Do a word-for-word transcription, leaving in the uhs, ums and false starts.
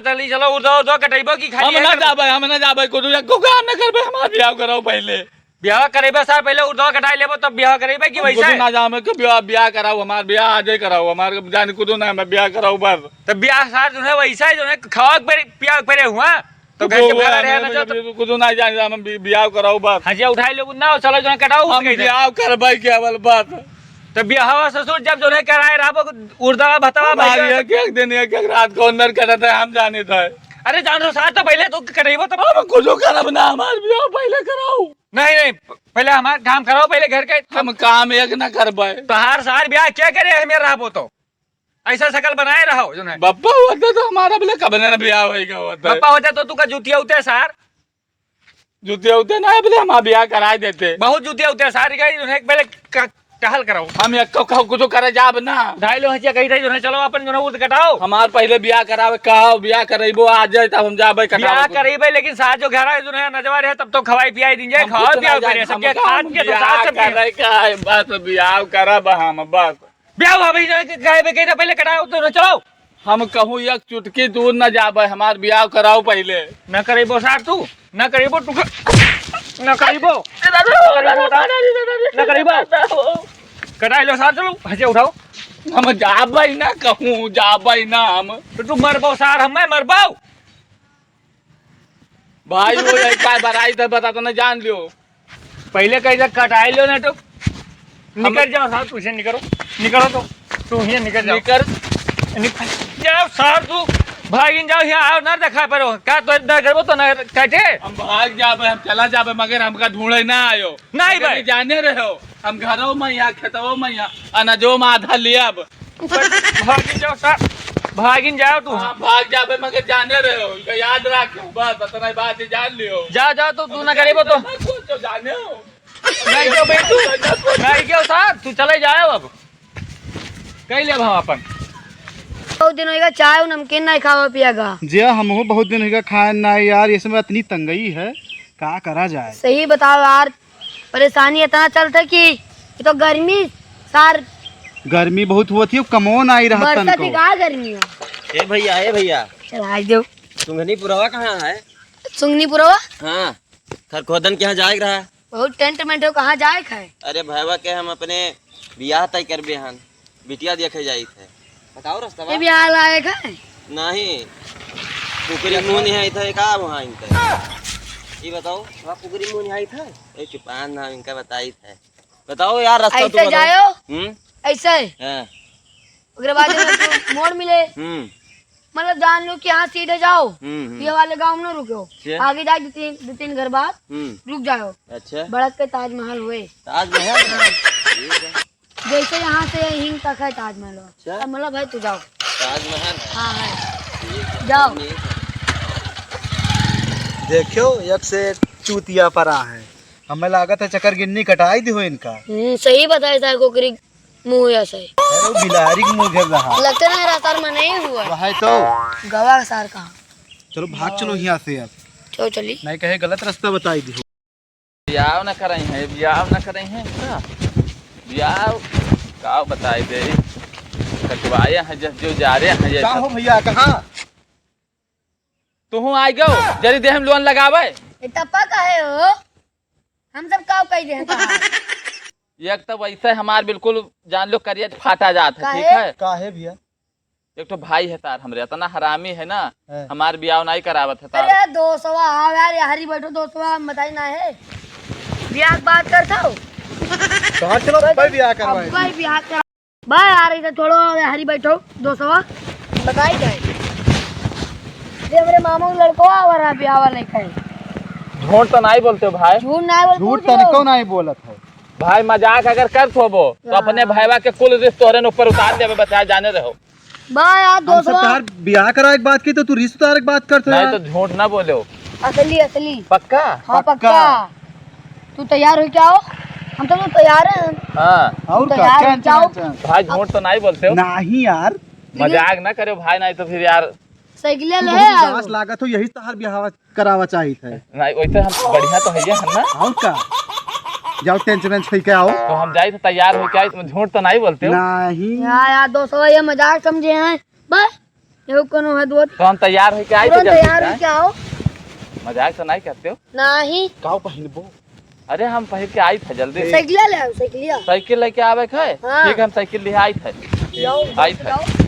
चली, चलो, उर्दवा, उर्दवा कटइबो कि खाली हम ना जाबे, हम ना जाबे, कुछ एको काम ना करबे, हमार बियाह कराओ पहिले। बियाह करइबे सार, पहिले उर्दवा कटाइ लेबो, तब बियाह करइबे कि हम वइसे? कुछ ना जाबे, कि बियाह, बियाह कराओ, हमार बियाह आजे कराओ, हमार जान कुछ ना, हमार बियाह कराओ बस। तब बियाह सार जौन है वइसे, जौन है, खावा के परे, पिया के परे हुआ, तो घर के कुछ भला ना रहे ना जाबे, जो तो कुछ ना जाने, हम बि-, बियाह कराओ बस। हाँ जी, उठाइ लेबो ना, चलो जौन कटाओ, हम बियाह करबे केवल बस। तो बियाहवा ससुर जब जौन है कराए रहबो, उर्दवा भतवा हमार भइया। एक, एक दिन, एक, एक रात कौन नर कटत है, हम जानित है। अरे जान लो सार, तो पहिले तो कटइबो, तब हम कुछ करब ना, हमार बियाह पहिले कराओ। नहीं, नहीं, प-, पहिले हमार काम कराओ, पहिले घर के। हम काम एक ना करबे। तोहार सार बियाह क्या करे, हमें रहबो तो? ऐसा शकल बनाए रहो, जौन है। बप्पा होते तो हमारा बोले कब ना बियाह होइगा होता। बप्पा होते तो तू का जूतिया उते सार। जूतिया उते ना बोले, हमार बियाह कराए देते। बहुत जूतिया उते सार गई, उन्हें पहिले क-, टहल कराओ। हम एक को, को, कुछ करे जाब ना। ढाई लो हंसिया कही थे, उन्हें चलो अपन, उन्हें उर्द कटाओ। हमार पहिले बियाह करावे, कहो बियाह करइबो, आ जाए तब हम जाबे कटावे बियाह कुछ। करइबे, लेकिन सार जो घर आए, उन्हें नजवा रहे, तब तो खवाई पियाई दीन जाए, हम खाओ कुछ पियाओ ना पहिले, जाने, सबके हम खाद के तो बियाह साथ सब करे दीन। का है, बस बियाह करब हम, बस। बियाह अभी ना, कहे बे, कहे पहिले कटाओ तो चलो। हम कहूँ एक चुटकी दूर न जाबे, हमार बियाह कराओ पहिले। न करेबो सार तू, न करेबो तू, न करेबो, न करेबो, न करेबो। कटाई लो सार, चलो, हंसिया उठाओ। हम जाबे ना कहूँ, जाबे ना हम। तो तू मरबो सार, हम मैं मरबो। भाई, वो एक बार बराई तो बता, तो ना जान लियो। पहिले कही था, कटाई लो ना तो। हम निकल जाओ सार, तू से निकलो, निकलो तो, तू यहाँ निकल जाओ। निकल। निकल जाओ सार, तू भागिन जाओ, यहाँ आओ ना, देखा परो। का तो ना करबो तो ना काटे। हम भाग जाबे, हम चला जाबे, मगर हमका ढूंढे ना आयो। नहीं मगर भाई। ये जाने रहो, हम घरों में यहाँ, खेतों में यहाँ, अनाजों में आधा लियब। भागिन जाओ सार, भागिन जाओ तू। हाँ, भाग जाबे, मगर जाने रहो, इनका याद रखो, बस इतना ही बात है, जान लियो। जा, जा, तो तू ना करेबो तो। ना कुछ तो जाने हो। नहीं क्यों बे तू? नहीं क्यों सार? तू चले जाओ अब। कई ले भाव अपन। बहुत दिन होइगा, चाय और नमकीन नहीं खावा पियागा। जी हाँ, हमहू बहुत दिन होइगा खाए ना यार, ये समय इतनी तंगई है, का करा जाए? सही बताओ यार, परेशानी इतना चलता कि ये तो गर्मी सार। गर्मी बहुत हुआ थी, कमो ना आई रहा बरसात तनको। ही का गर्मी है? ए भैया, ए भैया। चला, आ जाओ। सुंगनी पुरवा कहाँ है? सुंगनी पुरवा? हाँ, खरखोदन के यहाँ जाए के रहा। बहुत टेंट मेंट हो, कहाँ जाए के है? अरे भैया के हम अपने बियाह तय करबे हन, बिटिया देखे जाइत है। बताओ रास्ता ये बा। बियाह लायक है? नहीं, कुकरी मुँह नहीं आई था, का वहाँ इनका? ये बताओ, वहाँ कुकरी मुँह नहीं आई था? ए, चुपान ना, इनका बताई था। बताओ यार, रास्ता तो ऐसे बताओ। जाओ? हम्म? ऐसे? हाँ। ओकरे बाद में तू मोड़ मिले। हम्म। मतलब जान लो कि यहाँ सीधे जाओ, हम्म, हम्म। ये वाले गाँव में ना रुको। अच्छा। आगे जाके दो तीन, दो तीन घर बाद हम्म। रुक जाओ। अच्छा। बड़क के ताजमहल हुए। ताजमहल? हाँ। ठीक है। जैसे यहाँ से हिंग तक है ताजमहल। अच्छा। अब मतलब भाई तू जाओ। ताजमहल है। हाँ, है। ठीक है। जाओ। ठीक है। देखो, एक से एक चूतिया परा है। हमें लागत है चक्कर गिन्नी कटाई दी हो इनका। हम्म, सही बताए था, कोकरी मुँह ऐसा है। अरे, वो बिलारी के मुँह घेर रहा। लगते ना रहा, सर में नहीं हुआ। वह है तो। गवा सर कहाँ? चलो, भाग चलो यहाँ से अब। चलो, चली। नहीं कहे, गलत रास्ता बताई दी हो। बियाह न करई है, बियाह न करई है, का? बियाह का बताई दे? कटवाए हैं, जस जो जा रहे हैं, जैसा। का हो भैया, कहाँ? तुहूँ आइ गयो, जरी देह में लोन लगावे। ए, टप्पा काहे हो? हम सब काव कह दे हैं कहा? एक तो वैसे हमार बिल्कुल जान लो करिया फाटा जात है, ठीक काहे? है? काहे भैया? एक ठो भाई है तार हमरे, इतना हरामी है ना, हैं। हमार बियाह नहीं करावत है तार। अरे दोस्तवा, आओ यार, यहाँ ही बैठो दोस्तवा, हम बताई ना है। बियाह की बात करता हो? कहाँ चलो, भाई बियाह करवाए। अब भाई बियाह कर बा यार, इधर छोड़ो, हरी बैठो, दोस्तवा, बताई जाए। ये हमरे मामा के लड़को आवा रहा, ब्याह वाले का है। झूठ तो नहीं बोलते हो भाई। झूठ नहीं बोलते, झूठ तनिको नहीं बोलत है। भाई, मजाक अगर करत होबो, तो हाँ। अपने भाईवा के कुल रिश्त तोहरे न ऊपर उतार देबे, बता जाने रहो। बा यार, हम सब दोस्तवा। तोहार ब्याह करावे के बात की, तो तू रिश्त उतारे के बात करत हो नहीं यार। तो झूठ ना बोले हो। असली, असली। पक्का? हाँ, पक्का। पक्का। तू तैयार हो क्या हो? हम तो तैयार हैं। हाँ। और का? तैयार हो चल, क्या हो? चल, चल। भाई, झूठ तो नहीं बोलते हो? नहीं यार। मजाक ना करो भाई, नहीं तो फिर यार। साइकिल ले तुम ले बहुत आओ। उदास लागत हो, यही तोहार ब्याह करावा चाहित है। नहीं, वैसे हम बढ़िया तो है ये, है ना? और का? जाओ, टेंट वेंट खई के आओ। तो हम जाई तो तैयार हो क्या, तुम झूठ तो नहीं बोलते हो? नहीं। यार, यार, दोस्तों, ये मजाक समझे हैं। बस। एहो कोनो है दोस्त। तो हम तैयार होके आई थे तुरंत जल्दी तैयार से। होके आओ। मजाक तो नहीं करते हो? नहीं। काव पहिनबो? अरे हम पहिर के आई थे जल्दी। साइकिल ले आओ, साइकिल। साइकिल लेके आवे के है? हाँ। ठीक है, हम साइकिल ले आई थे। जाओ, आई थे। जाओ।